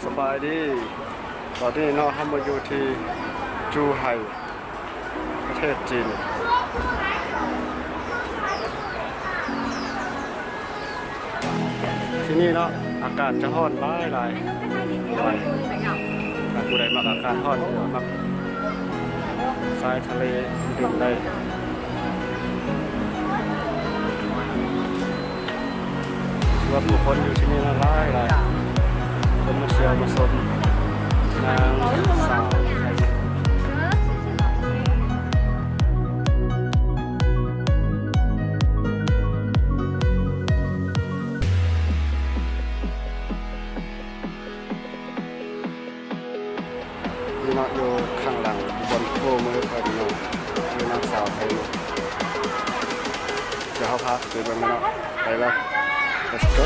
ສະບາຍດີ ຕອນນີ້ເນາະ ເຮົາມາຢູ່ທີ່ຈູໄຫ່ ປະເທດຈີນ. ທີ່ນີ້ເນາະ ອາກາດຈະຮ້ອນຫຼາຍໆ ຫຼາຍ. ຖ້າຜູ້ໃດມັກອາກາດຮ້ອນ ຫຼືວ່າມັກຊາຍທະເລ ມາດື່ມໄດ້. ຖືວ່າຜູ້ຄົນຢູ່ທີ່ນີ້ນະຫຼາຍໆ ຄົນມາທ່ຽວມາຊົມນາງສາວໄທ. ນີ້ເນາະ ຢູ່ຂ້າງຫຼັງບ່ອນໂບມືຂ້ອຍນີ້ເນາະ ຄືນາງສາວໄທເນາະ. ດຽວເຮົາພາໄປເບິ່ງເນາະ ໄປເລີຍ let's go.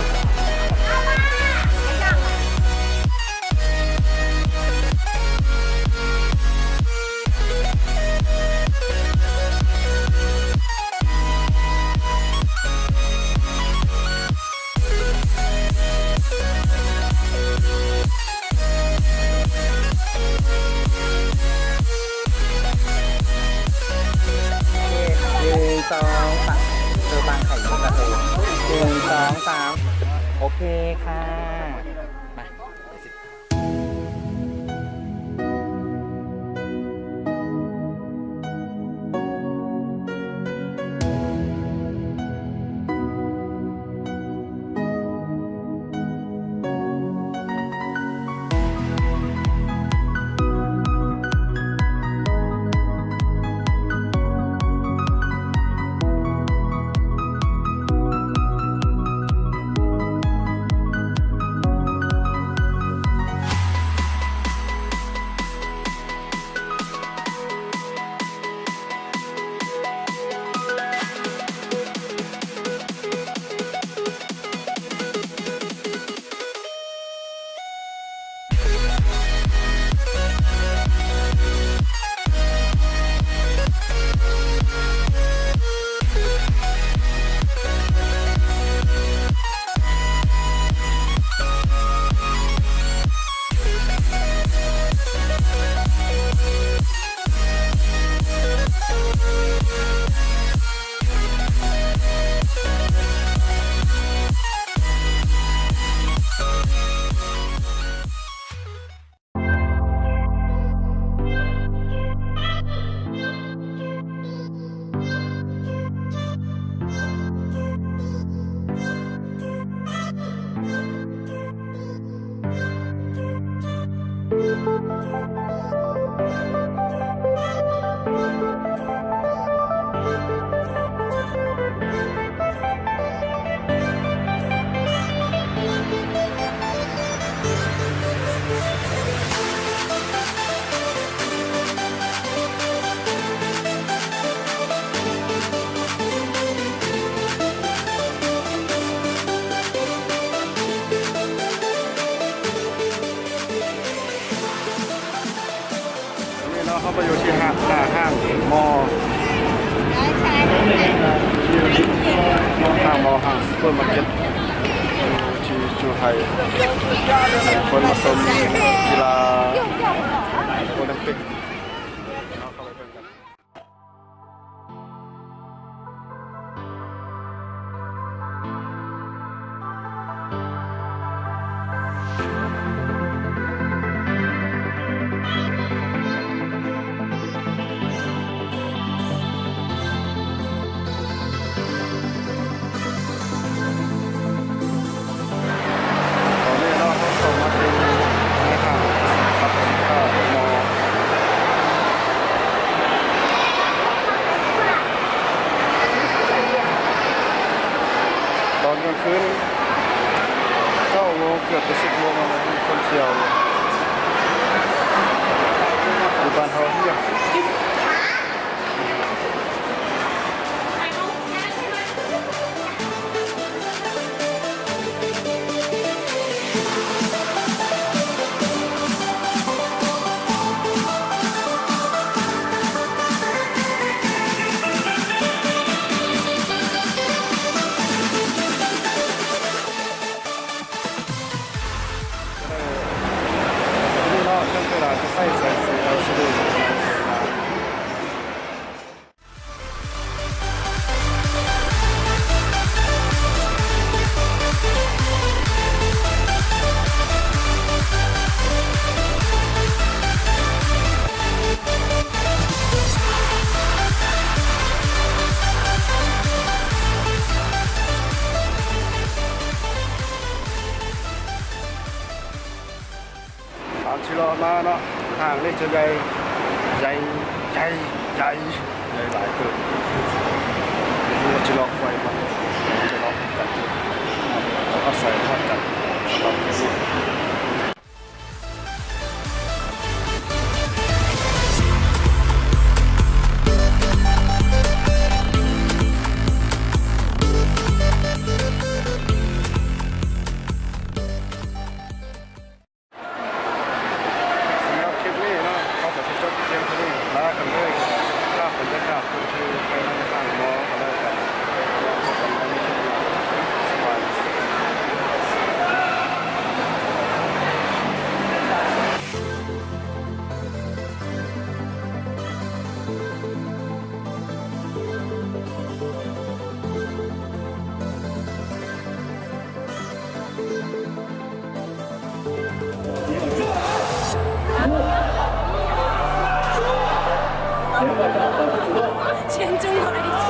ໜຶ່ງ ສອງ ສາມ ເຈີບາງໄຂ່ມຸກກະເທີຍ ໜຶ່ງ ສອງ ສາມ ໂອເຄຄ່ະ ມາ. ນີ້ເນາະ ເຮົາໄປຢູ່ທີ່ຫ້າງ ໜ້າຫ້າງມໍ ຫ້າງມໍ ຫ້າງຊຸບເປີມາເກັດ ຢູ່ທີ່ຈູໄຫ່ ຄົນມາຊົມກິລາໂອລິມປິກ ເຮົາເຂົ້າໄປເບິ່ງກັນ. ຕອນນີ້ເນາະ ເຮົາເຂົ້າມາເຖິງໃນຫ້າງສັບພະສິນຄ້າມໍ ຕອນກາງຄືນເກົ້າໂມງ ເກືອບຈະສິບໂມງແລ້ວນະ ມີຄົນທ່ຽວຢູ່ ຢູ່ບ້ານເຮົາຮຽບ. ໄດ້ ເຈົ້າໃຫຍ່ ໃຫຍ່ ໃຫຍ່ ໃຫຍ່ ໃຫຍ່ຫຼາຍເຕີບ. ບໍ່ຮູ້ວ່າຈະລອກໄວບໍ່ ຈະລອກກັນ ອາໄສຮັກກັນສຳລັບມື້ນີ້. ສຳລັບຄລິບນີ້ເນາະ ເຮົາກໍຊິຈົບພຽງເທົ່ານີ້ ລາກັນເລີຍ ພາບບັນຍາກາດ ຄືໄປນຳທາງມໍກໍແລ້ວກັນ ແລ້ວພົບກັນໃນຄລິບໜ້າ ສະບາຍດີ. 先中华一起。